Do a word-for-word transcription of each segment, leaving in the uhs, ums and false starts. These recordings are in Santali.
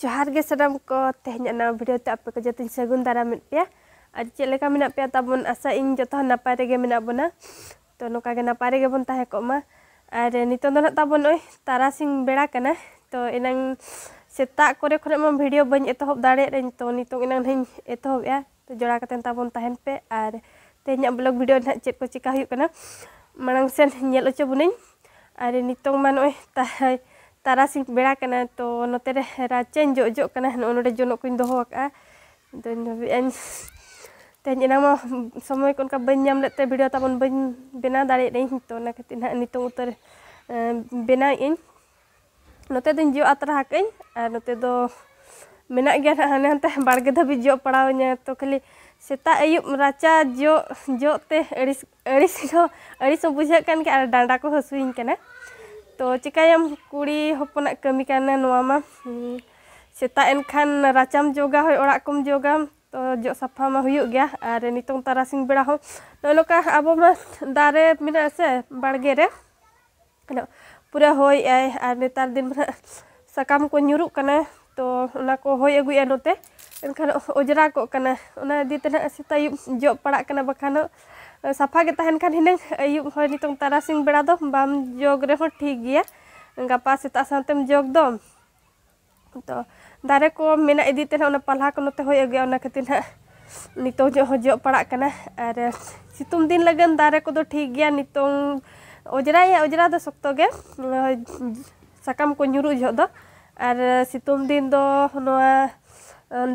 ᱡᱚᱦᱟᱨ ᱜᱮ ᱥᱟᱱᱟᱢ ᱠᱚ, ᱛᱮᱦᱮᱧᱟᱜ ᱱᱟᱣᱟ video ᱛᱮ ᱟᱯᱮ ᱠᱚ ᱡᱚᱛᱚᱧ ᱥᱟᱹᱜᱩᱱ ᱫᱟᱨᱟᱢᱮᱫ ᱯᱮᱭᱟ᱾ ᱟᱨ ᱪᱮᱫ ᱞᱮᱠᱟ ᱢᱮᱱᱟᱜ ᱯᱮᱭᱟ ᱛᱟᱵᱚᱱ? ᱟᱥᱟᱭᱟᱹᱧ ᱡᱚᱛᱚ ᱦᱚᱲ ᱱᱟᱯᱟᱭ ᱨᱮᱜᱮ ᱢᱮᱱᱟᱜ ᱵᱚᱱᱟ᱾ ᱛᱚ ᱱᱚᱝᱠᱟ ᱜᱮ ᱱᱟᱯᱟᱭ ᱨᱮᱜᱮ ᱵᱚᱱ ᱛᱟᱦᱮᱸ ᱠᱚᱜ ᱢᱟ᱾ ᱟᱨ ᱱᱤᱛᱚᱝ ᱫᱚ ᱱᱟᱦᱟᱜ ᱛᱟᱵᱚᱱ ᱱᱚᱜᱼᱚᱭ ᱛᱟᱨᱟᱥᱤᱧ ᱵᱮᱲᱟ ᱠᱟᱱᱟ᱾ ᱛᱚ ᱮᱱᱟᱝ ᱥᱮᱛᱟᱜ ᱠᱚᱨᱮ ᱠᱷᱚᱱᱟᱜ ᱢᱟ video ᱵᱟᱹᱧ ᱮᱛᱚᱦᱚᱵ ᱫᱟᱲᱮᱭᱟᱫᱟᱹᱧ, ᱛᱚ ᱱᱤᱛᱚᱝ ᱮᱱᱟᱝ ᱱᱟᱦᱟᱜ ᱤᱧ ᱮᱛᱚᱦᱚᱵᱮᱜᱼᱟ᱾ ᱛᱚ ᱡᱚᱲᱟᱣ ᱠᱟᱛᱮᱱ ᱛᱟᱵᱚᱱ ᱛᱟᱦᱮᱱ ᱯᱮ᱾ ᱟᱨ ᱛᱮᱦᱮᱧᱟᱜ vlog video ᱱᱟᱦᱟᱜ ᱪᱮᱫ ᱠᱚ ᱪᱮᱠᱟ ᱦᱩᱭᱩᱜ ᱠᱟᱱᱟ, ᱢᱟᱲᱟᱝ ᱥᱮᱱ ᱧᱮᱞ ᱦᱚᱪᱚ ᱵᱚᱱᱟᱹᱧ᱾ ᱟᱨ ᱱᱤᱛᱚᱝ ᱢᱟ ᱱᱚᱜᱼᱚᱭ ᱛᱟ-, ᱛᱟᱨᱟᱥᱤᱧ ᱵᱮᱲᱟ ᱠᱟᱱᱟ, ᱛᱚ ᱱᱚᱛᱮ ᱨᱮ ᱨᱟᱪᱟᱧ ᱡᱚᱜ ᱡᱚᱜ ᱠᱟᱱᱟ᱾ ᱱᱚᱜᱼᱚ ᱱᱚᱰᱮ ᱡᱚᱱᱚᱜ ᱠᱚᱧ ᱫᱚᱦᱚ ᱟᱠᱟᱫᱼᱟ᱾ ᱟᱫᱚᱧ ᱵᱷᱟᱵᱤᱭᱮᱫᱼᱟᱹᱧ, ᱛᱮᱦᱮᱧ ᱮᱱᱟᱝ ᱢᱟ ᱥᱚᱢᱚᱭ ᱠᱚ ᱚᱱᱠᱟ ᱵᱟᱹᱧ ᱧᱟᱢ ᱞᱮᱫ ᱛᱮ video ᱛᱟᱵᱚᱱ ᱵᱟᱹᱧ ᱵᱮᱱᱟᱣ ᱫᱟᱲᱮᱭᱟᱫᱟᱹᱧ᱾ ᱛᱚ ᱚᱱᱟ ᱠᱷᱟᱹᱛᱤᱨ ᱱᱟᱦᱟᱜ ᱱᱤᱛᱚᱝ ᱩᱛᱟᱹᱨ, ᱮᱸ, ᱵᱮᱱᱟᱣᱮᱫᱼᱟᱹᱧ᱾ ᱱᱚᱛᱮ ᱫᱚᱧ ᱡᱚᱜ ᱟᱛᱨᱟ ᱟᱠᱟᱫᱟᱹᱧ, ᱟᱨ ᱱᱚᱛᱮ ᱫᱚ ᱢᱮᱱᱟᱜ ᱜᱮᱭᱟ ᱱᱟᱦᱟᱜ ᱦᱟᱱᱮ ᱦᱟᱱᱛᱮ ᱵᱟᱲᱜᱮ ᱫᱷᱟᱹᱵᱤᱡ ᱡᱚᱜ ᱯᱟᱲᱟᱣᱤᱧᱟᱹ᱾ ᱛᱚ ᱠᱷᱟᱹᱞᱤ ᱥᱮᱛᱟᱜ ᱟᱹᱭᱩᱵ ᱨᱟᱪᱟ ᱡᱚᱜ, ᱡᱚᱜ ᱛᱮ ᱟᱹᱲᱤᱥ, ᱟᱹᱲᱤᱥ ᱦᱚᱸ, ᱟᱹᱲᱤᱥ ᱦᱚᱸ ᱵᱩᱡᱷᱟᱹᱜ ᱠᱟᱱ ᱜᱮᱭᱟ ᱟᱨ ᱰᱟᱸᱰᱟ ᱠᱚ ᱦᱟᱹᱥᱩᱭᱤᱧ ᱠᱟᱱᱟ᱾ ᱛᱚ ᱪᱤᱠᱟᱹᱭᱟᱢ, ᱠᱩᱲᱤ ᱦᱚᱯᱚᱱᱟᱜ ᱠᱟᱹᱢᱤ ᱠᱟᱱᱟ ᱱᱚᱣᱟ ᱢᱟ᱾ ᱦᱩᱸ, ᱥᱮᱛᱟᱜ ᱮᱱᱠᱷᱟᱱ ᱨᱟᱪᱟᱢ ᱡᱚᱜᱟ, ᱦᱳᱭ, ᱚᱲᱟᱜ ᱠᱚᱢ ᱡᱚᱜᱟ, ᱛᱚ ᱡᱚᱜ ᱥᱟᱯᱷᱟ ᱢᱟ ᱦᱩᱭᱩᱜ ᱜᱮᱭᱟ᱾ ᱟᱨ ᱱᱤᱛᱚᱝ ᱛᱟᱨᱟᱥᱤᱧ ᱵᱮᱲᱟ ᱦᱚᱸ ᱱᱚᱜᱼᱚ ᱱᱚᱝᱠᱟ ᱟᱵᱚ ᱢᱟ ᱫᱟᱨᱮ ᱢᱮᱱᱟᱜᱼᱟ ᱥᱮ ᱵᱟᱲᱜᱮ ᱨᱮ, ᱟᱫᱚ ᱯᱩᱨᱟᱹ ᱦᱚᱭᱮᱜᱼᱟᱭ᱾ ᱟᱨ ᱱᱮᱛᱟᱨ ᱫᱤᱱ ᱢᱟ ᱱᱟᱦᱟᱜ ᱥᱟᱠᱟᱢ ᱠᱚ ᱧᱩᱨᱩᱜ ᱠᱟᱱᱟ, ᱛᱚ ᱚᱱᱟ ᱠᱚ ᱦᱚᱭ ᱟᱹᱜᱩᱭᱮᱫᱼᱟ ᱱᱚᱛᱮ, ᱮᱱᱠᱷᱟᱱ ᱚᱡᱽᱨᱟ ᱠᱚᱜ ᱠᱟᱱᱟ᱾ ᱚᱱᱟ ᱤᱫᱤ ᱛᱮ ᱱᱟᱦᱟᱜ ᱥᱮᱛᱟᱜ ᱟᱹᱭᱩᱵ ᱡᱚᱜ ᱯᱟᱲᱟᱜ ᱠᱟᱱᱟ, ᱵᱟᱠᱷᱟᱱ ᱥᱟᱯᱷᱟ ᱜᱮ ᱛᱟᱦᱮᱱ ᱠᱷᱟᱱ ᱦᱤᱱᱟᱹᱝ ᱟᱹᱭᱩᱵ ᱦᱚᱸ ᱱᱤᱛᱚᱝ ᱛᱟᱨᱟᱥᱤᱧ ᱵᱮᱲᱟ ᱫᱚ ᱵᱟᱢ ᱡᱚᱜᱽ ᱨᱮᱦᱚᱸ ᱴᱷᱤᱠ ᱜᱮᱭᱟ, ᱜᱟᱯᱟ ᱥᱮᱛᱟᱜ ᱥᱟᱶᱛᱮᱢ ᱡᱚᱜᱽ ᱫᱚ᱾ ᱛᱚ ᱫᱟᱨᱮ ᱠᱚ ᱢᱮᱱᱟᱜ ᱤᱫᱤ ᱛᱮ ᱱᱟᱦᱟᱜ ᱚᱱᱟ ᱯᱟᱞᱦᱟ ᱠᱚ ᱱᱚᱛᱮ ᱦᱚᱭ ᱟᱹᱜᱩᱭᱟ, ᱚᱱᱟ ᱠᱷᱟᱹᱛᱤᱨ ᱱᱟᱦᱟᱜ ᱱᱤᱛᱚᱝ ᱡᱚᱜ ᱦᱚᱸ ᱡᱚᱜ ᱯᱟᱲᱟᱜ ᱠᱟᱱᱟ᱾ ᱟᱨ ᱥᱤᱛᱩᱝ ᱫᱤᱱ ᱞᱟᱹᱜᱤᱫ ᱫᱟᱨᱮ ᱠᱚᱫᱚ ᱴᱷᱤᱠ ᱜᱮᱭᱟ, ᱱᱤᱛᱚᱝ ᱚᱡᱽᱨᱟᱭᱟ, ᱚᱡᱽᱨᱟ ᱫᱚ ᱥᱚᱠᱛᱚ ᱜᱮ, ᱥᱟᱠᱟᱢ ᱠᱚ ᱧᱩᱨᱩᱜ ᱡᱚᱦᱚᱜ ᱫᱚ᱾ ᱟᱨ ᱥᱤᱛᱩᱝ ᱫᱤᱱ ᱫᱚ ᱱᱚᱣᱟ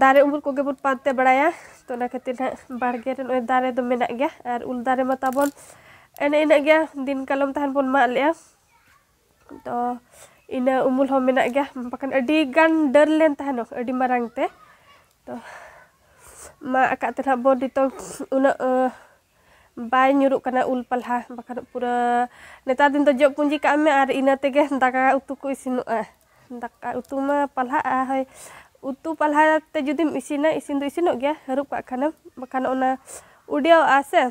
ᱫᱟᱨᱮ ᱩᱢᱩᱞ ᱠᱚᱜᱮ ᱵᱚᱱ ᱯᱟᱱᱛᱮ ᱵᱟᱲᱟᱭᱟ᱾ ᱛᱚ ᱚᱱᱟ ᱠᱷᱟᱹᱛᱤᱨ ᱱᱟᱦᱟᱜ ᱵᱟᱲᱜᱮ ᱨᱮ ᱱᱚᱜᱼᱚᱭ ᱫᱟᱨᱮ ᱫᱚ ᱢᱮᱱᱟᱜ ᱜᱮᱭᱟ᱾ ᱟᱨ ᱩᱞ ᱫᱟᱨᱮ ᱢᱟ ᱛᱟᱵᱚᱱ ᱮᱱᱮ ᱤᱱᱟᱹᱜ ᱜᱮᱭᱟ, ᱫᱤᱱ ᱠᱟᱞᱚᱢ ᱛᱟᱦᱮᱱ ᱵᱚᱱ ᱢᱟᱜ ᱞᱮᱜᱼᱟ᱾ ᱛᱚ ᱤᱱᱟᱹ ᱩᱢᱩᱞ ᱦᱚᱸ ᱢᱮᱱᱟᱜ ᱜᱮᱭᱟ, ᱵᱟᱠᱷᱟᱱ ᱟᱹᱰᱤ ᱜᱟᱱ ᱰᱟᱹᱨ ᱞᱮᱱ ᱛᱟᱦᱮᱱᱚᱜ, ᱟᱹᱰᱤ ᱢᱟᱨᱟᱝ ᱛᱮ᱾ ᱛᱚ ᱢᱟᱜ ᱟᱠᱟᱫ ᱛᱮ ᱱᱟᱦᱟᱜ ᱵᱚᱱ ᱱᱤᱛᱚᱝ ᱩᱱᱟᱹᱜ, ᱟᱸ, ᱵᱟᱭ ᱧᱩᱨᱩᱜ ᱠᱟᱱᱟ ᱩᱞ ᱯᱟᱞᱦᱟ, ᱵᱟᱠᱷᱟᱱ ᱯᱩᱨᱟᱹ ᱱᱮᱛᱟᱨ ᱫᱤᱱ ᱫᱚ ᱡᱚᱜ ᱯᱩᱸᱡᱤ ᱠᱟᱜ ᱢᱮ ᱟᱨ ᱤᱱᱟᱹ ᱛᱮᱜᱮ ᱫᱟᱠᱟ ᱩᱛᱩ ᱠᱚ ᱤᱥᱤᱱᱚᱜᱼᱟ᱾ ᱫᱟᱠᱟ ᱩᱛᱩ ᱢᱟ ᱯᱟᱞᱦᱟᱜᱼᱟ, ᱦᱳᱭ, ᱩᱛᱩ ᱯᱟᱞᱦᱟ ᱛᱮ ᱡᱩᱫᱤᱢ ᱤᱥᱤᱱᱟ, ᱤᱥᱤᱱ ᱫᱚ ᱤᱥᱤᱱᱚᱜ ᱜᱮᱭᱟ, ᱦᱟᱹᱨᱩᱵ ᱠᱟᱜ ᱠᱷᱟᱱᱮᱢ, ᱵᱟᱠᱷᱟᱱ ᱚᱱᱟ ᱩᱰᱤᱭᱟᱣᱚᱜᱼᱟ ᱥᱮ᱾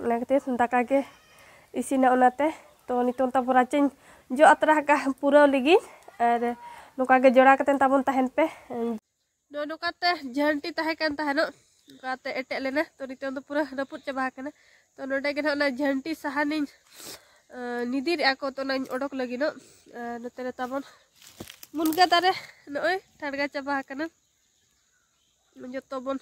ᱚᱱᱟ ᱠᱷᱟᱹᱛᱤᱨ ᱫᱟᱠᱟ ᱜᱮ ᱤᱥᱤᱱᱟ ᱚᱱᱟᱛᱮ᱾ ᱛᱚ ᱱᱤᱛᱚᱝ ᱛᱟᱵᱚ ᱨᱟᱪᱟᱧ ᱡᱚᱜ ᱟᱛᱨᱟ ᱟᱠᱟᱫᱼᱟ ᱯᱩᱨᱟᱹᱣ ᱞᱟᱹᱜᱤᱫ᱾ ᱟᱨ ᱱᱚᱝᱠᱟ ᱜᱮ ᱡᱚᱲᱟ ᱠᱟᱛᱮ ᱛᱟᱵᱚᱱ ᱛᱟᱦᱮᱱ ᱯᱮ᱾ ᱱᱚᱜᱼᱚ ᱱᱚᱝᱠᱟᱛᱮ ᱡᱷᱟᱹᱱᱴᱤ ᱛᱟᱦᱮᱸ ᱠᱟᱱ ᱛᱟᱦᱮᱱᱚᱜ, ᱱᱚᱝᱠᱟᱛᱮ ᱮᱴᱮᱫ ᱞᱮᱱᱟ᱾ ᱛᱚ ᱱᱤᱛᱚᱝ ᱫᱚ ᱯᱩᱨᱟᱹ ᱨᱟᱹᱯᱩᱫ ᱪᱟᱵᱟ ᱟᱠᱟᱱᱟ᱾ ᱛᱚ ᱱᱚᱰᱮ ᱜᱮ ᱱᱟᱦᱟᱜ ᱚᱱᱟ ᱡᱷᱟᱹᱱᱴᱤ ᱥᱟᱦᱟᱱᱤᱧ, ᱟᱸ, ᱱᱤᱫᱤᱨᱮᱜᱼᱟ ᱠᱚ, ᱛᱚ ᱚᱱᱟᱧ ᱚᱰᱚᱠ ᱞᱟᱹᱜᱤᱫᱚᱜ᱾ ᱟᱨ ᱱᱚᱛᱮ ᱨᱮ ᱛᱟᱵᱚᱱ ᱢᱩᱱᱜᱟᱹ ᱫᱟᱨᱮ ᱱᱚᱜᱼᱚᱭ ᱴᱷᱟᱲᱜᱟ ᱪᱟᱵᱟ ᱟᱠᱟᱱᱟ᱾ ᱡᱚᱛᱚ ᱵᱚᱱ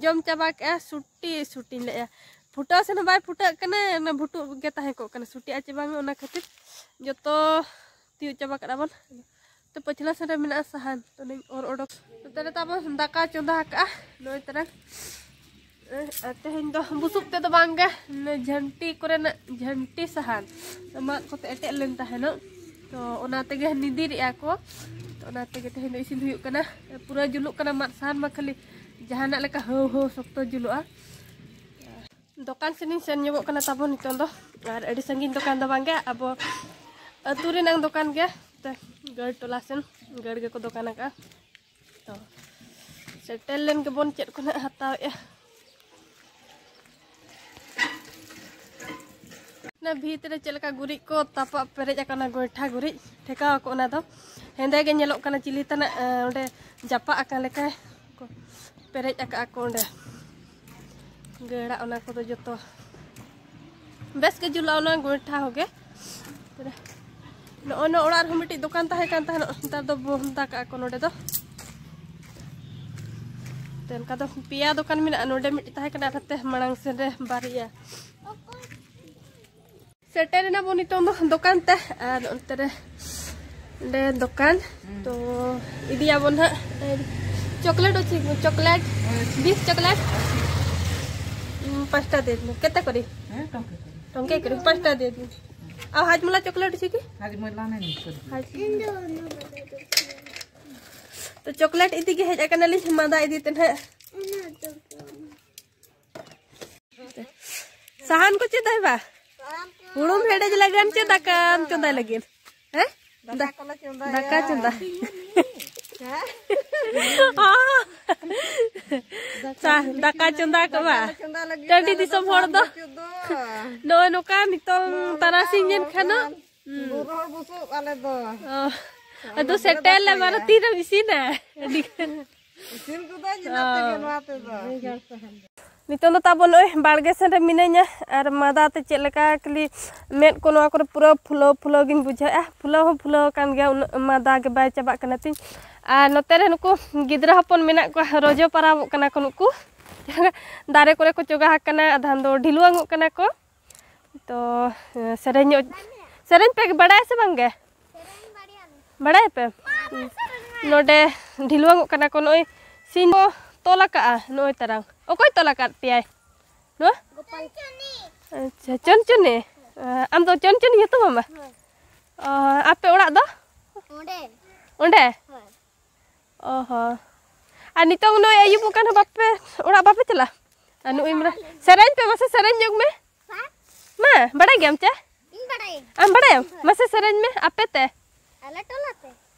ᱡᱚᱢ ᱪᱟᱵᱟ ᱠᱮᱜᱼᱟ, ᱥᱩᱴᱤ ᱥᱩᱴᱤᱧ ᱞᱟᱹᱭᱮᱜᱼᱟ, ᱯᱷᱩᱴᱟᱹᱣ ᱥᱮ ᱦᱚᱸ ᱵᱟᱭ ᱯᱷᱩᱴᱟᱹᱜ ᱠᱟᱱᱟ, ᱚᱱᱟ ᱵᱷᱩᱴᱩᱜ ᱜᱮ ᱛᱟᱦᱮᱸ ᱠᱚᱜ ᱠᱟᱱᱟ, ᱥᱩᱴᱤᱜᱼᱟ ᱪᱮ ᱵᱟᱝ, ᱚᱱᱟ ᱠᱷᱟᱹᱛᱤᱨ ᱡᱚᱛᱚ ᱛᱤᱭᱳᱜ ᱪᱟᱵᱟ ᱠᱟᱜᱼᱟ ᱵᱚᱱ᱾ ᱛᱚ ᱯᱟᱹᱪᱷᱞᱟ ᱥᱮᱱ ᱨᱮ ᱢᱮᱱᱟᱜᱼᱟ ᱥᱟᱦᱟᱱ, ᱛᱚ ᱚᱱᱟᱧ ᱚᱨ ᱚᱰᱚᱠ᱾ ᱱᱚᱛᱮ ᱨᱮ ᱛᱟᱵᱚᱱ ᱫᱟᱠᱟ ᱪᱚᱸᱫᱟ ᱟᱠᱟᱜᱼᱟ ᱱᱚᱜᱼᱚᱭ ᱛᱟᱨᱟ᱾ ᱟᱨ ᱛᱮᱦᱮᱧ ᱫᱚ ᱵᱩᱥᱩᱵ ᱛᱮᱫᱚ ᱵᱟᱝ ᱜᱮ, ᱚᱱᱮ ᱡᱷᱟᱹᱱᱴᱤ ᱠᱚᱨᱮᱱᱟᱜ ᱡᱷᱟᱹᱱᱴᱤ ᱥᱟᱦᱟᱱ ᱢᱟᱫ ᱠᱚᱛᱮ ᱮᱴᱮᱫ ᱞᱮᱱ ᱛᱟᱦᱮᱱᱚᱜ, ᱛᱚ ᱚᱱᱟ ᱛᱮᱜᱮ ᱱᱤᱫᱤᱨᱮᱜᱼᱟ ᱠᱚ᱾ ᱛᱚ ᱚᱱᱟ ᱛᱮᱜᱮ ᱛᱮᱦᱮᱧ ᱫᱚ ᱤᱥᱤᱱ ᱦᱩᱭᱩᱜ ᱠᱟᱱᱟ᱾ ᱯᱩᱨᱟᱹ ᱡᱩᱞᱩᱜ ᱠᱟᱱᱟ ᱢᱟᱫ ᱥᱟᱦᱟᱱ ᱢᱟ, ᱠᱷᱟᱹᱞᱤ ᱡᱟᱦᱟᱱᱟᱜ ᱞᱮᱠᱟ ᱦᱟᱹᱣ ᱦᱟᱹᱣ ᱥᱚᱠᱛᱚ ᱡᱩᱞᱩᱜᱼᱟ᱾ ᱫᱚᱠᱟᱱ ᱥᱮᱱᱤᱧ ᱥᱮᱱ ᱧᱚᱜᱚᱜ ᱠᱟᱱᱟ ᱛᱟᱵᱚᱱ ᱱᱤᱛᱚᱝ ᱫᱚ, ᱟᱨ ᱟᱹᱰᱤ ᱥᱟᱺᱜᱤᱧ ᱫᱚᱠᱟᱱ ᱫᱚ ᱵᱟᱝ ᱜᱮ, ᱟᱵᱚ ᱟᱹᱛᱩ ᱨᱮᱱᱟᱝ ᱫᱚᱠᱟᱱ ᱜᱮ᱾ ᱛᱮ ᱜᱟᱹᱲ ᱴᱚᱞᱟ ᱥᱮᱱ ᱜᱟᱹᱲ ᱜᱮᱠᱚ ᱫᱚᱠᱟᱱ ᱟᱠᱟᱫᱼᱟ᱾ ᱛᱚ ᱥᱮᱴᱮᱨ ᱞᱮᱱ ᱜᱮᱵᱚᱱ ᱪᱮᱫ ᱠᱚ ᱱᱟᱦᱟᱜ ᱦᱟᱛᱟᱣᱮᱜᱼᱟ᱾ ᱚᱱᱟ ᱵᱷᱤᱛ ᱨᱮ ᱪᱮᱫ ᱞᱮᱠᱟ ᱜᱩᱨᱤᱡ ᱠᱚ ᱛᱟᱯᱟᱜ ᱯᱮᱨᱮᱡ ᱟᱠᱟᱱᱟ, ᱜᱚᱭᱴᱷᱟ ᱜᱩᱨᱤᱡ ᱴᱷᱮᱠᱟᱣ ᱟᱠᱚ, ᱚᱱᱟ ᱫᱚ ᱦᱮᱸᱫᱮ ᱜᱮ ᱧᱮᱞᱚᱜ ᱠᱟᱱᱟ, ᱪᱤᱞᱤ ᱛᱟᱱᱟᱜ, ᱮ, ᱚᱸᱰᱮ ᱡᱟᱯᱟᱜ ᱟᱠᱟᱱ ᱞᱮᱠᱟ ᱠᱚ ᱯᱮᱨᱮᱡ ᱟᱠᱟᱜᱼᱟ ᱠᱚ ᱚᱸᱰᱮ᱾ ᱜᱟᱹᱲᱟ ᱚᱱᱟ ᱠᱚᱫᱚ ᱡᱚᱛᱚ ᱵᱮᱥ ᱜᱮ ᱡᱩᱞᱩᱜᱼᱟ, ᱚᱱᱟ ᱜᱚᱭᱴᱷᱟ ᱦᱚᱸᱜᱮ᱾ ᱱᱚᱜᱼᱚᱭ ᱱᱚᱣᱟ ᱚᱲᱟᱜ ᱨᱮᱦᱚᱸ ᱢᱤᱫᱴᱤᱡ ᱫᱚᱠᱟᱱ ᱛᱟᱦᱮᱸ ᱠᱟᱱ ᱛᱟᱦᱮᱱᱚᱜ, ᱱᱮᱛᱟᱨ ᱫᱚ ᱵᱚᱱᱫᱷ ᱟᱠᱟᱜᱼᱟ ᱠᱚ ᱱᱚᱰᱮ ᱫᱚ᱾ ᱛᱚ ᱚᱱᱠᱟ ᱫᱚ ᱯᱮᱭᱟ ᱫᱚᱠᱟᱱ ᱢᱮᱱᱟᱜᱼᱟ, ᱱᱚᱰᱮ ᱢᱤᱫᱴᱤᱡ ᱛᱟᱦᱮᱸ ᱠᱟᱱᱟ ᱟᱨ ᱦᱟᱱᱛᱮ ᱢᱟᱲᱟᱝ ᱥᱮᱱ ᱨᱮ ᱵᱟᱨᱭᱟ᱾ ᱥᱮᱴᱮᱨ ᱮᱱᱟ ᱵᱚᱱ ᱱᱤᱛᱚᱝ ᱫᱚ ᱫᱚᱠᱟᱱ ᱛᱮ, ᱟᱨ ᱚᱱᱛᱮ ᱨᱮ ᱚᱸᱰᱮ ᱫᱚᱠᱟᱱ᱾ ᱛᱚ ᱤᱫᱤᱭᱟᱵᱚᱱ ᱦᱟᱸᱜ ᱪᱚᱠᱞᱮᱴ, ᱚᱪᱮ ᱪᱚᱠᱞᱮᱴ, ᱵᱤᱥ ᱪᱚᱠᱞᱮᱴ, ᱩᱸ, ᱯᱟᱸᱪᱴᱟ ᱫᱮ ᱫᱤᱱ᱾ କେତେ କରି? ᱦᱮᱸ, ଟᱝᱠᱟ ᱠᱚᱨᱮ᱾ ଟଙ୍କେ କରି ପାଞ୍ଚଟା ଦେଇଦିଅ। ଆଉ ହାଜମଲା ଚକୋଲେଟ୍ ଅଛି କି? ହାଜମଲା ନାହିଁ, ସରି। ହାଜ- ᱛᱚ ᱪᱚᱠᱞᱮᱴ ᱤᱫᱤ ᱜᱮ ᱦᱮᱡ ᱟᱠᱟᱱᱟᱞᱤᱧ, ᱢᱟᱫᱟ ᱤᱫᱤ ᱛᱮ ᱱᱟᱦᱟᱜ᱾ ᱥᱟᱦᱟᱱ ᱠᱚ ᱪᱮᱫ ᱦᱩᱭᱩᱜᱼᱟ? ᱦᱩᱲᱩᱢ ᱦᱮᱰᱮᱡ ᱞᱟᱹᱜᱤᱫ ᱪᱮ ᱫᱟᱠᱟᱢ ᱪᱚᱸᱫᱟᱭ ᱞᱟᱹᱜᱤᱫ? ᱦᱮᱸ? ᱫᱟᱠᱟ ᱠᱚᱞᱮ ᱪᱚᱸᱫᱟᱭᱟ᱾ ᱫᱟᱠᱟ ᱪᱚᱸᱫᱟ᱾ ᱦᱮᱸ? ᱚ᱾ ᱪᱟ-, ᱫᱟᱠᱟ ᱪᱚᱸᱫᱟ ᱠᱚ ᱵᱟ? ᱫᱟᱠᱟ ᱞᱮ ᱪᱚᱸᱫᱟ ᱞᱟᱹᱜᱤᱫ ᱴᱟᱺᱰᱤ ᱟᱞᱮ ᱫᱚ ᱫᱤᱥᱚᱢ ᱦᱚᱲ ᱥᱟᱦᱟᱱ ᱫᱚ᱾ ᱵᱟᱹᱪᱩᱜ ᱫᱚ᱾ ᱱᱚᱜᱼᱚᱭ ᱱᱚᱝᱠᱟ ᱱᱤᱛᱚᱝ ᱱᱚᱜᱼᱚ ᱛᱟᱨᱟᱥᱤᱧ ᱱᱚᱝᱠᱟ ᱮᱱ ᱠᱷᱟᱱ ᱫᱚ᱾ ᱦᱚᱲ ᱠᱟᱱ᱾ ᱦᱩᱸ᱾ ᱵᱩᱨᱩ ᱦᱚᱲ ᱵᱩᱥᱩᱵ ᱟᱞᱮ ᱫᱚ᱾ ᱚ᱾ ᱟᱫᱚ ᱥᱮᱴᱮᱨ ᱞᱮ ᱢᱟᱨᱚ ᱛᱤᱨᱮᱢ ᱤᱥᱤᱱᱟ? ᱤᱥᱤᱱ ᱠᱚᱫᱚ ᱡᱤᱞ ᱟᱛᱮ ᱜᱮ ᱱᱚᱣᱟ ᱛᱮᱫᱚ᱾ ᱱᱤᱛᱚᱝ ᱫᱚ ᱛᱟᱵᱚ ᱱᱚᱜᱼᱚᱭ ᱵᱟᱲᱜᱮ ᱥᱮᱱ ᱨᱮ ᱢᱤᱱᱟᱹᱧᱟ, ᱟᱨ ᱢᱟᱫᱟ ᱛᱮ ᱪᱮᱫ ᱞᱮᱠᱟ ᱠᱷᱟᱹᱞᱤ ᱢᱮᱫ ᱠᱚ ᱱᱚᱣᱟ ᱠᱚᱨᱮ ᱯᱩᱨᱟᱹ ᱯᱷᱩᱞᱟᱹᱣ ᱯᱷᱩᱞᱟᱹᱣ ᱜᱤᱧ ᱵᱩᱡᱷᱟᱹᱣᱮᱫᱼᱟ᱾ ᱯᱷᱩᱞᱟᱹᱣ ᱦᱚᱸ ᱯᱷᱩᱞᱟᱹᱣ ᱟᱠᱟᱱ ᱜᱮᱭᱟ, ᱩᱱᱟᱹᱜ ᱢᱟᱫᱟ ᱜᱮ ᱵᱟᱭ ᱪᱟᱵᱟᱜ ᱠᱟᱱᱟ ᱛᱤᱧ᱾ ᱟᱨ ᱱᱚᱛᱮ ᱨᱮ ᱱᱩᱠᱩ ᱜᱤᱫᱽᱨᱟᱹ ᱦᱚᱯᱚᱱ ᱢᱮᱱᱟᱜ ᱠᱚᱣᱟ, ᱨᱚᱡᱚ ᱯᱟᱨᱟᱵᱚᱜ ᱠᱟᱱᱟ ᱠᱚ ᱱᱩᱠᱩ᱾ ᱫᱟᱨᱮ ᱠᱚᱨᱮ ᱠᱚ ᱪᱚᱜᱟ ᱟᱠᱟᱱᱟ, ᱟᱫᱷᱟᱱ ᱫᱚ ᱰᱷᱤᱞᱣᱟᱹᱝᱚᱜ ᱠᱟᱱᱟ ᱠᱚ᱾ ᱛᱚ ᱥᱮᱨᱮᱧ ᱧᱚᱜ, ᱥᱮᱨᱮᱧ ᱯᱮ ᱵᱟᱲᱟᱭᱟ ᱥᱮ ᱵᱟᱝ ᱜᱮ? ᱵᱟᱲᱟᱭᱟᱯᱮ? ᱱᱚᱰᱮ ᱰᱷᱤᱞᱣᱟᱹᱝᱚᱜ ᱠᱟᱱᱟ ᱠᱚ, ᱱᱚᱜᱼᱚᱭ ᱥᱤᱧ ᱵᱚ ᱛᱚᱞ ᱟᱠᱟᱫᱼᱟ, ᱱᱚᱜᱼᱚᱭ ᱛᱟᱨᱟᱝ᱾ ᱚᱠᱚᱭ ᱛᱚᱞ ᱟᱠᱟᱫ ᱯᱮᱭᱟᱭ ᱱᱚᱣᱟ? ᱟᱪᱪᱷᱟ, ᱪᱚᱱᱪᱚᱱᱤ᱾ ᱟᱢ ᱫᱚ ᱪᱚᱱᱪᱚᱱᱤ ᱧᱩᱛᱩᱢ ᱟᱢᱟ? ᱚ, ᱟᱯᱮ ᱚᱲᱟᱜ ᱫᱚ? ᱚᱸᱰᱮ᱾ ᱚᱸᱰᱮ? ᱚ ᱦᱚᱸ᱾ ᱟᱨ ᱱᱤᱛᱚᱝ ᱱᱚᱜᱼᱚᱭ ᱟᱹᱭᱩᱵᱚᱜ ᱠᱟᱱ ᱦᱚᱸ ᱵᱟᱯᱮ, ᱚᱲᱟᱜ ᱵᱟᱯᱮ ᱪᱟᱞᱟᱜᱼᱟ? ᱟᱨ ᱱᱩᱭ ᱢᱟ, ᱥᱮᱨᱮᱧ ᱯᱮ ᱢᱟᱥᱮ, ᱥᱮᱨᱮᱧ ᱧᱚᱜ ᱢᱮ᱾ ᱢᱟ, ᱵᱟᱲᱟᱭ ᱜᱮᱭᱟᱢ ᱪᱮ? ᱤᱧ ᱵᱟᱲᱟᱭᱟᱹᱧ᱾ ᱟᱢ ᱵᱟᱲᱟᱭᱟᱢ? ᱢᱟᱥᱮ ᱥᱮᱨᱮᱧ ᱢᱮ, ᱟᱯᱮ ᱛᱮ᱾ ᱟᱞᱮ ᱴᱚᱞᱟ ᱛᱮ᱾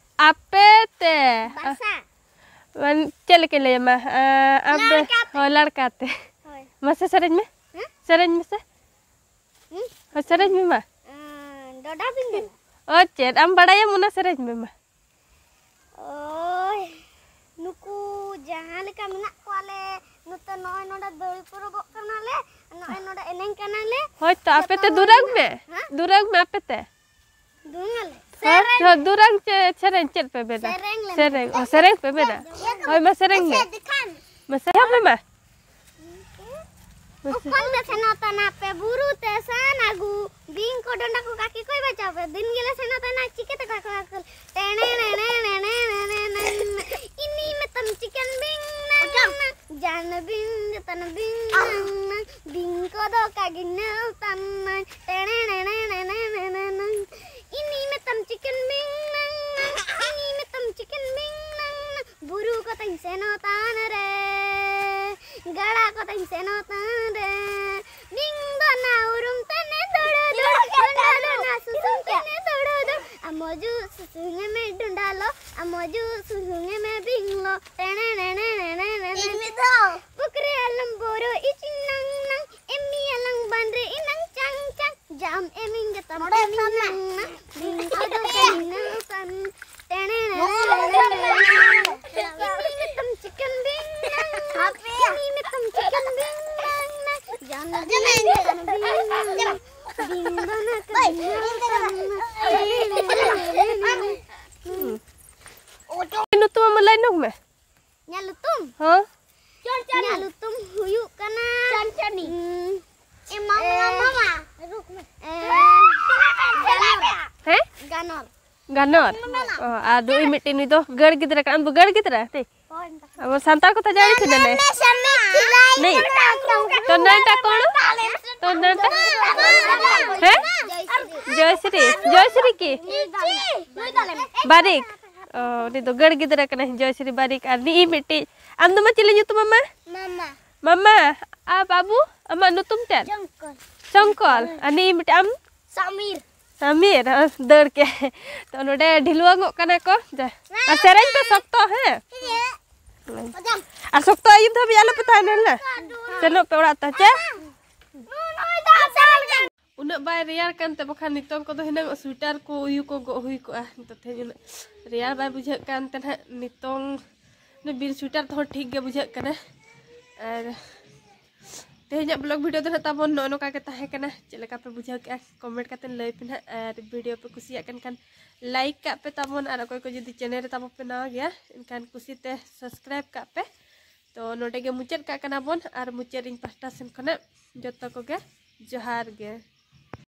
ᱟᱯᱮ ᱛᱮ᱾ ᱵᱟᱥᱟ᱾ ᱢᱟᱱ-, ᱪᱮᱫ ᱞᱮᱠᱟᱧ ᱞᱟᱹᱭ ᱟᱢᱟ? ᱟᱸ, ᱟᱯᱮ, ᱞᱟᱲᱠᱟ ᱛᱮ᱾ ᱦᱳᱭ, ᱞᱟᱲᱠᱟ ᱛᱮ᱾ ᱦᱳᱭ᱾ ᱢᱟᱥᱮ ᱥᱮᱨᱮᱧ ᱢᱮ᱾ ᱦᱮᱸ? ᱥᱮᱨᱮᱧ ᱢᱮᱥᱮ᱾ ᱦᱩᱸ? ᱦᱳᱭ, ᱥᱮᱨᱮᱧ ᱢᱮ ᱢᱟ᱾ ᱟᱸ, ᱰᱚᱰᱟ ᱵᱤᱧ ᱫᱚ᱾ ᱚ, ᱪᱮᱫ? ᱟᱢ ᱵᱟᱲᱟᱭᱟᱢ ᱚᱱᱟ ᱥᱮᱨᱮᱧ ᱢᱮ ᱢᱟ᱾ ᱳᱭ, ᱱᱩᱠᱩ ᱡᱟᱦᱟᱸ ᱞᱮᱠᱟ ᱢᱮᱱᱟᱜ ᱠᱚᱣᱟ ᱞᱮ, ᱱᱚᱛᱮ ᱱᱚᱜᱼᱚᱭ ᱱᱚᱰᱮ ᱫᱟᱹᱭ ᱯᱚᱨᱚᱵᱚᱜ ᱠᱟᱱᱟᱞᱮ, ᱱᱚᱜᱼᱚᱭ ᱱᱚᱰᱮ ᱮᱱᱮᱡ ᱠᱟᱱᱟᱞᱮ᱾ ᱦᱳᱭ ᱛᱚ, ᱟᱯᱮ ᱡᱚᱛᱚ ᱛᱮ ᱦᱚᱲ ᱫᱩᱨᱟᱹᱝ ᱢᱮ᱾ ᱢᱮᱱᱟᱜ-, ᱦᱮᱸ? ᱫᱩᱨᱟᱹᱝ ᱢᱮ ᱟᱯᱮ ᱛᱮ᱾ ᱫᱩᱨᱟᱹᱝ ᱟᱞᱮ᱾ ᱦᱳᱭ, ᱥᱮᱨᱮᱧ᱾ ᱦᱳᱭ, ᱫᱩᱨᱟᱹᱝ ᱪᱮ-, ᱥᱮᱨᱮᱧ ᱪᱮᱫ ᱯᱮ ᱢᱮᱱᱟ? ᱥᱮᱨᱮᱧ ᱞᱮ ᱥᱮᱨᱮᱧ, ᱢᱮᱱᱟ᱾ ᱚ, ᱥᱮᱨᱮᱧ ᱯᱮ ᱢᱮᱱᱟ᱾ ᱤᱭᱟᱹ ᱠᱚ ᱦᱳᱭ, ᱢᱟ ᱥᱮᱨᱮᱧ ᱢᱮ᱾ ᱟᱪᱪᱷᱟ, ᱫᱮᱠᱷᱟᱱ᱾ ᱢᱟᱥᱮ ᱮᱦᱚᱵ ᱢᱮ ᱢᱟ᱾ ᱚᱠᱚᱭ ᱯᱮ ᱥᱮᱱᱚᱜ ᱛᱟᱱᱟ ᱯᱮ ᱵᱩᱨᱩ ᱛᱮ ᱥᱟᱱ ᱟᱹᱜᱩ, ᱵᱤᱧ ᱠᱚ ᱰᱚᱸᱰᱟ ᱠᱚ ᱠᱟᱹᱠᱤ ᱠᱚᱭ ᱵᱟᱪᱟᱣ ᱯᱮ, ᱫᱤᱱ ᱜᱮᱞᱮ ᱥᱮᱱᱚᱜ ᱛᱟᱱᱟ ᱪᱤᱠᱟᱹ ᱛᱮ ᱠᱟᱠᱚ ᱠᱟᱠᱚ, ᱴᱮᱬᱮ ᱬᱮ ᱬᱮ ᱬᱮ ᱬᱮ ᱬᱮ ᱬᱮ, ᱤᱱᱤ ᱢᱮᱛᱟᱢ ᱪᱤᱠᱮᱱ ᱵᱤᱝ ᱱᱟᱝ ᱱᱟᱝ, ᱡᱟᱱ ᱵᱤᱝ ᱡᱚᱛᱚᱱ ᱵᱤᱝ ᱱᱟᱝ ᱱᱟᱝ, ᱵᱤᱧ ᱠᱚᱫᱚ ᱠᱟᱜᱤᱧ ᱱᱮᱣᱛᱟᱢ ᱱᱟᱝ, ᱴᱮᱬᱮ ᱬᱮ ᱬᱮ ᱬᱮ ᱬᱮ ᱬᱮ ᱱᱟᱝ, ᱤᱱᱤ ᱢᱮᱛᱟᱢ ᱪᱤᱠᱮᱱ ᱵᱤᱝ ᱱᱟᱝ ᱱᱟᱝ, ᱤᱱᱤ ᱢᱮᱛᱟᱢ ᱪᱤᱠᱮᱱ ᱵᱤᱝ ᱱᱟᱝ ᱱᱟᱝ, ᱵᱩᱨᱩ ᱠᱚᱛᱮᱧ ᱥᱮᱱᱚᱜ ᱛᱟᱱ ᱨᱮ, ᱜᱟᱰᱟ ᱠᱚᱛᱮᱧ ᱥᱮᱱᱚᱜ ᱛᱟᱱ ᱨᱮ, ᱵᱤᱝ ᱫᱚ ᱱᱟ ᱩᱨᱩᱢ ᱛᱮᱱᱮ ᱫᱚᱲᱚ ᱫᱚᱲ, ᱰᱚᱸᱰᱟ ᱫᱚ ᱱᱟ ᱥᱩᱥᱩᱝ ᱛᱮᱱᱮ ᱫᱚᱲᱚ ᱫᱚᱲ, ᱟᱢᱚ ᱡᱩ ᱥᱩᱥᱩᱝ ᱮ ᱢᱮ ᱰᱚᱸᱰᱟ ᱞᱚ, ᱟᱢᱚ ᱡᱩ ᱥᱩᱥᱩᱝ ᱮ ᱢᱮ ᱵᱤᱝ ᱞᱚ, ᱴᱮᱬᱮ ᱬᱮ ᱬᱮ ᱬᱮ ᱬᱮ ᱬᱮ ᱬᱮ᱾ ᱤᱧ ᱢᱤᱫ ᱫᱷᱟᱣ᱾ ᱯᱩᱠᱷᱨᱤ ᱟᱞᱚᱢ ᱵᱚᱨᱚ ᱤᱪᱤᱧ ᱱᱟᱝ ᱱᱟᱝ, ᱮᱢᱤ ᱟᱞᱟᱝ ᱵᱟᱱ ᱨᱮ ᱤᱱᱟᱝ ᱪᱟᱝ ᱪᱟᱝ, ᱡᱟᱢ ᱮᱢᱤᱧ ᱡᱚᱛᱚᱢ ᱱᱚᱰᱮ ᱮᱢᱤᱧ ᱥᱟᱵ ᱢᱮ᱾ ᱱᱟᱝ ᱱᱟᱝ, ᱵᱤᱝ ᱠᱚᱫᱚ ᱠᱟᱹᱢᱤ ᱱᱟᱝ ᱥᱟᱝ᱾ ᱦᱟᱯᱮ ᱢᱤᱫ ᱢᱮᱛᱟᱢ ᱪᱤᱠᱟᱹᱢ ᱵᱤᱝ ᱵᱟᱝ ᱱᱟ? ᱡᱟᱱ ᱵᱤᱝ ᱵᱟᱝ ᱵᱤᱝ ᱵᱟᱝ ᱱᱟ᱾ ᱵᱤᱝ ᱵᱟᱝ ᱱᱟ᱾ ᱧᱩᱛᱩᱢ ᱟᱢ ᱞᱟᱹᱭ ᱧᱚᱜ ᱢᱮ᱾ ᱤᱧᱟᱹᱜ ᱧᱩᱛᱩᱢ? ᱦᱚᱸ᱾ ᱤᱧᱟᱹᱜ ᱧᱩᱛᱩᱢ ᱦᱩᱭᱩᱜ ᱠᱟᱱᱟ ᱪᱟᱱᱪᱟᱱᱤ᱾ ᱩᱸ, ᱮ, ᱢᱟᱢᱟ, ᱮ, ᱢᱟᱢᱟ᱾ ᱮ, ᱦᱮᱸ? ᱜᱟᱱᱚᱨ᱾ ᱜᱟᱱᱚᱨ? ᱚ, ᱟᱨ ᱱᱩᱭ ᱢᱤᱫᱴᱮᱱ, ᱱᱩᱭ ᱫᱚ ᱜᱟᱹᱲ ᱜᱤᱫᱽᱨᱟᱹ ᱠᱟᱱᱟ᱾ ᱟᱢ ᱫᱚ ᱜᱟᱹᱲ ᱜᱤᱫᱽᱨᱟᱹ? ᱦᱮᱸ᱾ ᱟᱵᱚ ᱥᱟᱱᱛᱟᱲ ᱠᱚᱛᱷᱟ ᱡᱟᱹᱱᱤ ᱛᱷᱤᱱᱟᱹ ᱞᱮ᱾ ᱱᱩᱭ? ᱛᱚ ᱱᱟᱱᱴᱟ ᱠᱚᱬ? ᱛᱚ ᱱᱟᱱᱴᱟ? ᱦᱮᱸ? ᱡᱚᱭᱥᱨᱤ᱾ ᱡᱚᱭᱥᱨᱤ ᱠᱤ? ᱵᱟᱨᱤᱠ᱾ ᱚ, ᱩᱱᱤ ᱫᱚ ᱜᱟᱹᱲ ᱜᱤᱫᱽᱨᱟᱹ ᱠᱟᱱᱟᱭ, ᱡᱚᱭᱥᱨᱤ ᱵᱟᱨᱤᱠ᱾ ᱟᱨ ᱱᱤᱭ ᱢᱤᱫᱴᱤᱡ, ᱟᱢ ᱫᱚ ᱢᱟ ᱪᱤᱞᱤ ᱧᱩᱛᱩᱢ ᱟᱢᱟ? ᱢᱟᱢᱟ᱾ ᱢᱟᱢᱟ, ᱟᱨ ᱵᱟᱹᱵᱩ, ᱟᱢᱟᱜ ᱧᱩᱛᱩᱢ ᱪᱮᱫ? ᱪᱚᱝᱠᱚᱞ᱾ ᱪᱚᱝᱠᱚᱞ᱾ ᱟᱨ ᱱᱤᱭ ᱢᱤᱫᱴᱤᱡ ᱟᱢ? ᱥᱟᱢᱤᱨ᱾ ᱥᱟᱢᱤᱨ, ᱦᱮᱸ, ᱫᱟᱹᱲ ᱠᱮ᱾ ᱛᱚ ᱱᱚᱰᱮ ᱰᱷᱤᱞᱣᱟᱹᱝᱚᱜ ᱠᱟᱱᱟ ᱠᱚ᱾ ᱡᱟ-, ᱟᱨ ᱥᱮᱨᱮᱧ ᱯᱮ ᱥᱚᱠᱛᱚ, ᱦᱮᱸ? ᱦᱮᱸ᱾ ᱟᱨ ᱥᱚᱠᱛᱚ ᱟᱹᱭᱩᱵ ᱫᱷᱟᱹᱵᱤᱡ ᱟᱞᱚ ᱯᱮ ᱛᱟᱦᱮᱱᱟ, ᱦᱮᱸ? ᱥᱮᱱᱚᱜ ᱯᱮ ᱚᱲᱟᱜ ᱛᱮ, ᱪᱮ? ᱩᱱᱟᱹᱜ ᱵᱟᱭ ᱨᱮᱭᱟᱲ ᱠᱟᱱᱛᱮ, ᱵᱟᱠᱷᱟᱱ ᱱᱤᱛᱚᱝ ᱠᱚᱫᱚ ᱦᱩᱱᱟᱹᱝ ᱥᱩᱭᱮᱴᱟᱨ ᱠᱚ ᱩᱭᱩ ᱠᱚ ᱜᱚᱜ ᱦᱩᱭ ᱠᱚᱜᱼᱟ᱾ ᱱᱤᱛᱚᱜ ᱛᱮᱦᱮᱧ ᱩᱱᱟᱹᱜ ᱨᱮᱭᱟᱲ ᱵᱟᱭ ᱵᱩᱡᱷᱟᱹᱜ ᱠᱟᱱ ᱛᱮ ᱱᱟᱦᱟᱜ ᱱᱤᱛᱚᱝ ᱚᱱᱟ ᱵᱤᱱ ᱥᱩᱭᱮᱴᱟᱨ ᱛᱮᱦᱚᱸ ᱴᱷᱤᱠ ᱜᱮ ᱵᱩᱡᱷᱟᱹᱜ ᱠᱟᱱᱟ᱾ ᱟᱨ ᱛᱮᱦᱮᱧᱟᱜ vlog video ᱫᱚ ᱱᱟᱦᱟᱜ ᱛᱟᱵᱚᱱ ᱱᱚᱜᱼᱚ ᱱᱚᱝᱠᱟ ᱜᱮ ᱛᱟᱦᱮᱸ ᱠᱟᱱᱟ᱾ ᱪᱮᱫ ᱞᱮᱠᱟ ᱯᱮ ᱵᱩᱡᱷᱟᱹᱣ ᱠᱮᱜᱼᱟ, comment ᱠᱟᱛᱮ ᱞᱟᱹᱭ ᱯᱮ ᱱᱟᱦᱟᱜ᱾ ᱟᱨ video ᱯᱮ ᱠᱩᱥᱤᱭᱟᱜ ᱠᱟᱱ ᱠᱷᱟᱱ like ᱠᱟᱜ ᱯᱮ ᱛᱟᱵᱚᱱ, ᱟᱨ ᱚᱠᱚᱭ ᱠᱚ ᱡᱩᱫᱤ channel ᱨᱮ ᱛᱟᱵᱚ ᱯᱮ ᱱᱟᱣᱟ ᱜᱮᱭᱟ, ᱮᱱᱠᱷᱟᱱ ᱠᱩᱥᱤᱛᱮ subscribe ᱠᱟᱜ ᱯᱮ᱾ ᱛᱚ ᱱᱚᱰᱮ ᱜᱮ ᱢᱩᱪᱟᱹᱫ ᱠᱟᱜ ᱠᱟᱱᱟ ᱵᱚᱱ, ᱟᱨ ᱢᱩᱪᱟᱹᱫ ᱤᱧ ᱯᱟᱦᱴᱟ ᱥᱮᱱ ᱠᱷᱚᱱᱟᱜ ᱡᱚᱛᱚ ᱠᱚᱜᱮ ᱡᱚᱦᱟᱨ ᱜᱮ᱾